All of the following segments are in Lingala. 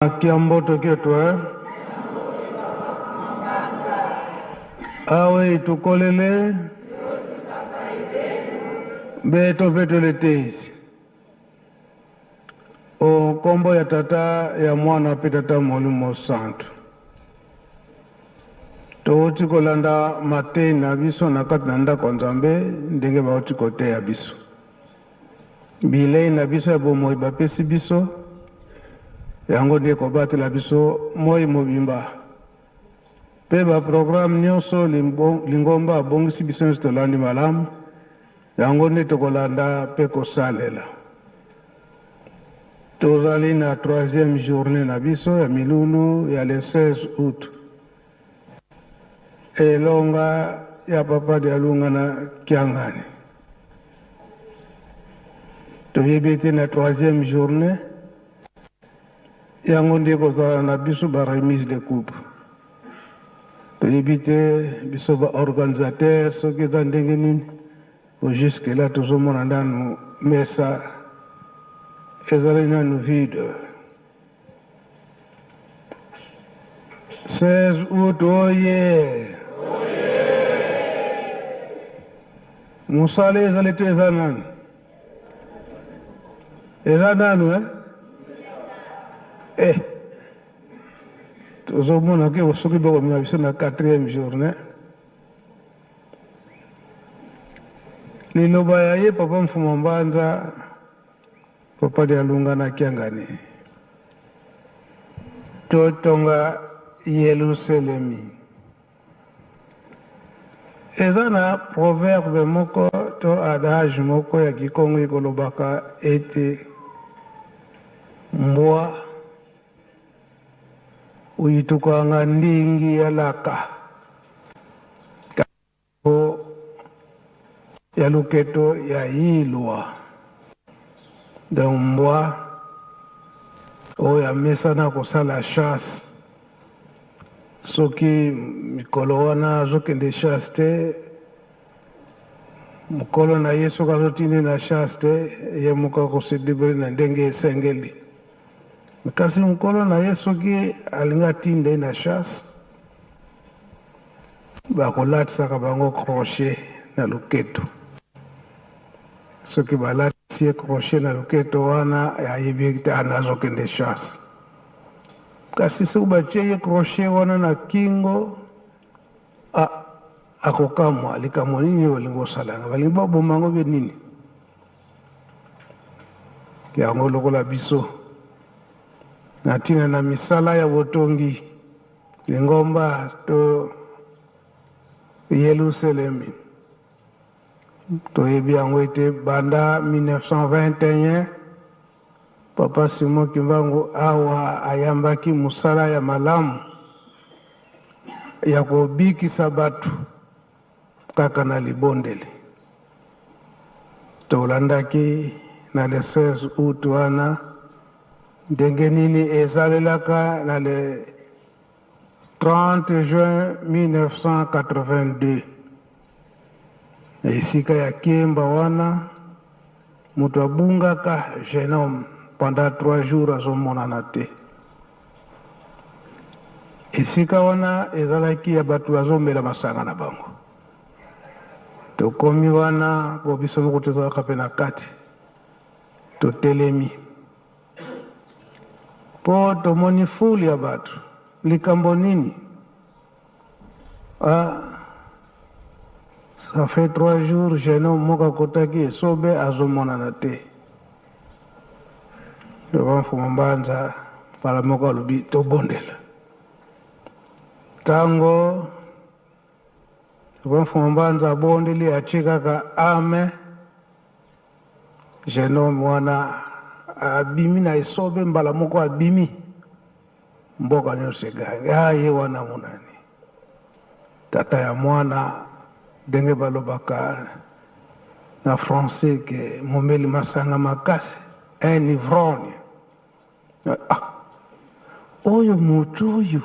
Kiamboto kietu eh? Awe itukolele beto beto letezi o kombo ya tata ya mwana mpe tata molimo santu. Touti kolanda mateyi na biso na kati na ndako ya Nzambe ndenge bauti koteya biso. Bilei na biso ya bomoi bapesi biso, yango nde ekobatela biso moi mobimba. Mpe ba programme nyonso lingomba abongisi biso nyonso tolandi malamu, yango nde tokolanda mpe kosalela. Tozali na troisième journée na biso ya milulu ya le 16 août. Elonga ya Papa Dialunga na Kiangani. Toyebi ete na troisième journée yango nde ekozala na biso ba remise de coupe. Toyebi te biso ba organisateur soki eza ndenge nini, po jusque là tozomona nanu mesa ezali nanu vide. 16 août oye! Mosala ezali to eza nanu? Eza nanu eh? Eh, tozomona ke soki bokomema biso na quatrième journée. Liloba ya ye papa Mfuma Mbanza Papa Dialunga na Kiangani, totonga Yeluselemi. Eza na proverbe moko to adage moko ya Kikongo ekolobaka ete mbwa uyitukanga ndingi ya laka. Po ya loketo ya yilwa donc mbwa oyo amesana kosala chasse soki mikolo wana azokende chasse te mokolo na ye soki azotindi na chasse te ye moko akose debrouiller na ndenge esengeli kasi mokolo na ye soki alingi atinda ye na chasse Bakolatisaka bango crochet na loketo. Soki balatisi ye crochet na loketo wana, ayebi ete ah, nazokende chasse. Kasi soki batie ye crochet wana na kingo, ah, akokamwa likambo nini balingi kosala yango, balingi baboma yango bie nini? Yango lokola biso na ntina na misala ya botongi Lingomba to Yelusalemi toyebi yango ete banda 1921 Papa Simon Kimbangu awa ayambaki mosala ya malamu ya kobikisa bato kaka na libondeli. Tolandaki na le 16 août wana ndenge nini esalelaka na le 30 juin 1982 na esika ya Kemba wana moto abungaka jeune homme pendant 3 jours azomonana te. Esika wana ezalaki ya bato bazomela masanga na bango. Tokomi wana po biso moko tozalaka mpe na kati, totelemi po tomoni foule ya bato. Likambo nini? Ah, ça fait 3 jours jeune homme moko akotaki esobe azomonana te. Devant Mfumu Mbanza mbala moko alobi tobondela. Tango Papa Mfumu Mbanza abondeli atie kaka amen, jeune homme wana abimi na esobe mbala moko abimi, mboka nyonso egangi, ah ye wana monani tata ya mwana, ndenge balobaka na français ke momeli masanga makasi, un ivrogne. Ah, oyo moto oyo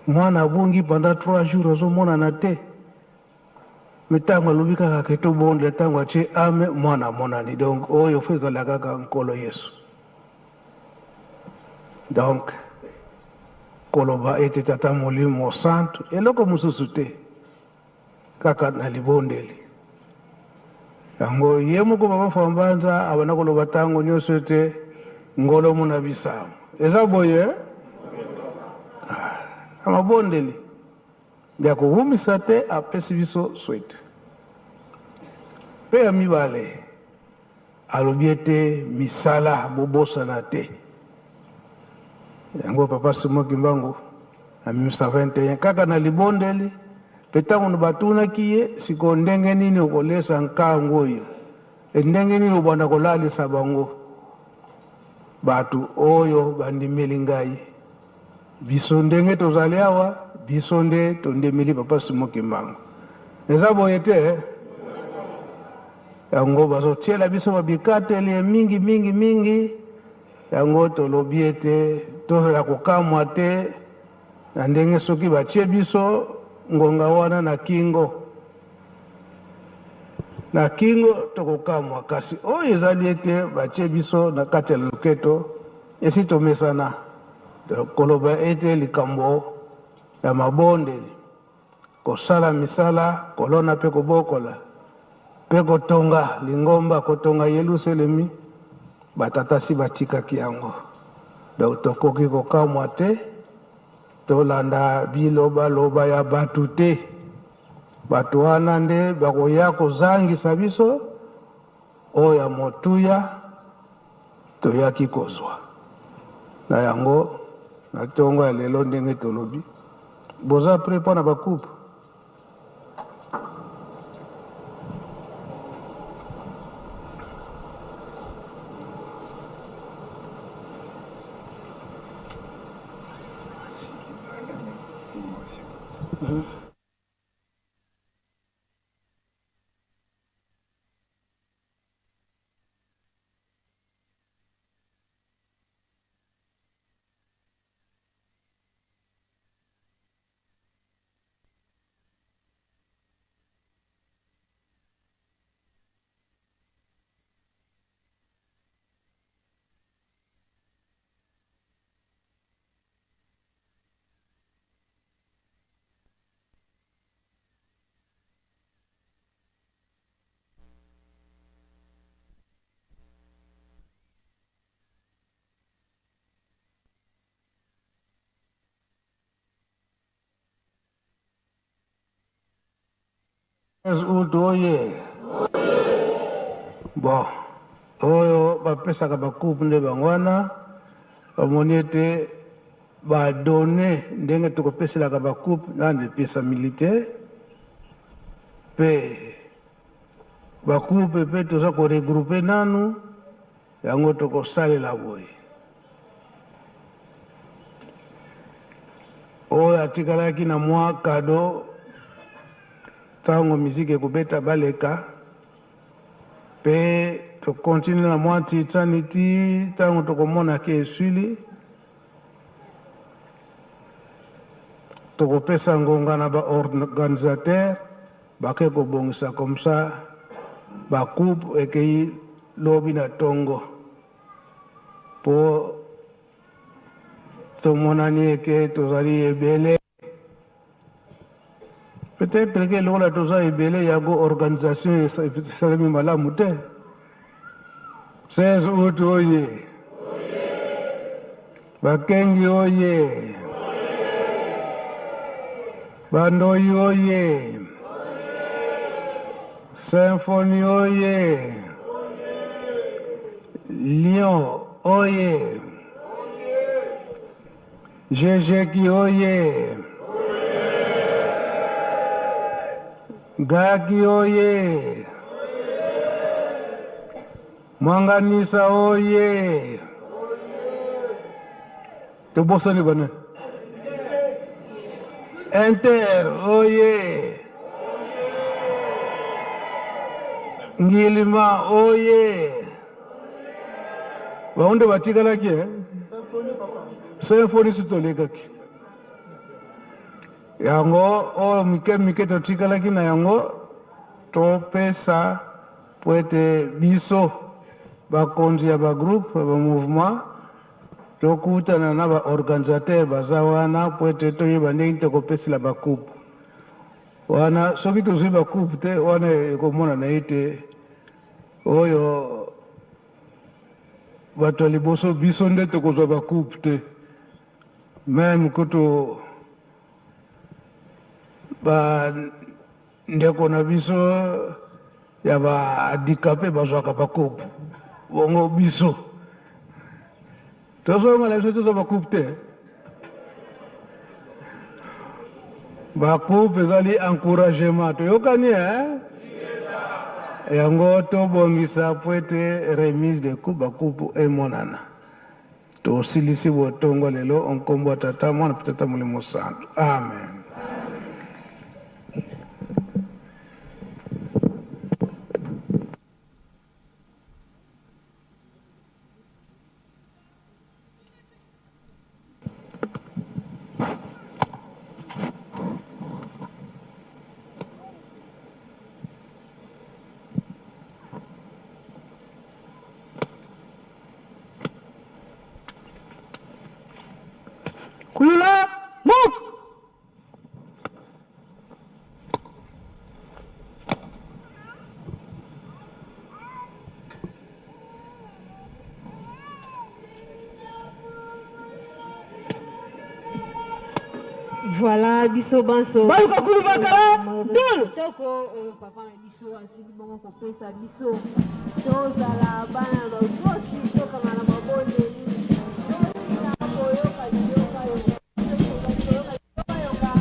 mwana abungi pendant 3 jours azomonana te, me ntango alobi kaka ke tobondela, ntango atie ame mwana amonani. Donc oyo fo ezala kaka Nkolo Yesu. Donc koloba ete Tata Molimo Mosantu eloko mosusu te kaka na libondeli. Yango ye moko Papa Fambanza abanda koloba ntango nyonso ete ngolomo na bisamu. Eza boye ah, na mabondeli ya kowumisa te apesi biso suite. Mpe ya mibale Alobi ete misala bobosana te. Yango Papa Simon Kimbangu na 1921 kaka na libondeli mpe ntango batunaki ye sikoyo ndenge nini okolesa nkangu oyo e ndenge nini obanda kolalisa bango bato oyo bandimeli ngai biso ndenge tozali awa biso nde tondimeli Papa Simon Kimbangu eza boye te eh? Yango bazotiela biso ba bikateli ya mingi mingi mingi. Yango tolobi ete tozala kokamwa te na ndenge soki batie biso ngonga wana na kingo na kingo tokokamwa, kasi oyo ezali ete batie biso na kati ya loketo esi tomesana koloba ete likambo ya mabondeli Kosala misala, kolona mpe kobokola, mpe kotonga lingomba, kotonga Yeluselemi, batata si batikaki yango. Donc tokoki kokamwa te, tolanda bilobaloba ya bato te. Bato wana nde bakoya kozangisa biso oyo ya motuya toyaki kozwa. Na yango, na ntongo ya lelo, ndenge tolobi, boza prêt mpo na ba coupe? Août oye. Bon, oyo bapesaka ba coupe nde bango wana bamoni ete ba donne ndenge tokopeselaka ba coupe nanu epesamili te mpe ba coupe mpe toza ko regrouper nanu yango tokosalela boye. Oyo atikalaki na mwa kado ntango miziki ekobeta baleka mpe tokontinue na mwa ntitsani ti ntango tokomona ke esili tokopesa ngonga na ba organisateur bake kobongisa comme ça ba coupe ekei lobi na tongo po tomonani eke tozali ebele peut-être ke lokola toza ebele yango organisation esalemi malamu te 16 août oye bakengi oye bandoyi oye symphonie oye lion oye Jejeki oye Gaki oye Mwanganisa oye Tobosani bana Inter oye Ngilima oye Bango nde batikalaki eh? Symphonie si tolekaki yango oyo mike mike totikalaki na yango topesa po ete biso bakonzi ya ba groupe ya ba mouvement. Tokutana na ba organisateurs baza wana po ete toyeba ndenge nini tokopesela ba coupe wana. Soki tozwi ba coupe te, wana ekomonana ete oyo bato ya liboso biso nde tokozwa ba coupe te. Meme kutu ba ndeko na biso ya ba handicapes bazwaka ba coupe, bongo biso tozonga na biso tozwa ba coupe te. Ba coupe ezali encouragement, toyokani eh? Yango tobongisa po ete remise de coupe, ba coupe emonana. Tosilisi botongo lelo o nkombo ya Tata, Mwana mpe Tata Molimo Santu. Amen. Kulula muk! Voilà biso banso. Baluka kulubakala dul. Kitoko oyo papa na biso asili bongo kopesa biso. Tozala bana bakosi tokanga na mabondeli. Tolinga koyoka liyoka yoka. Toyoka yoka.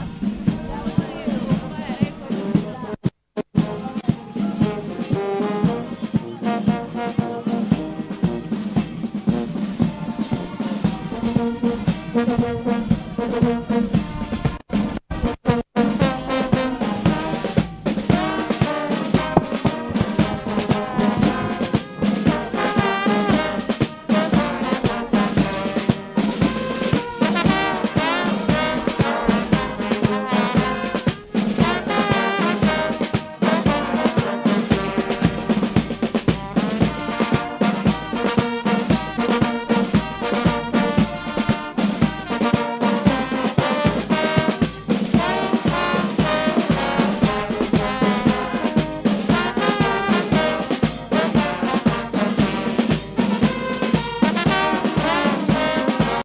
Yoka.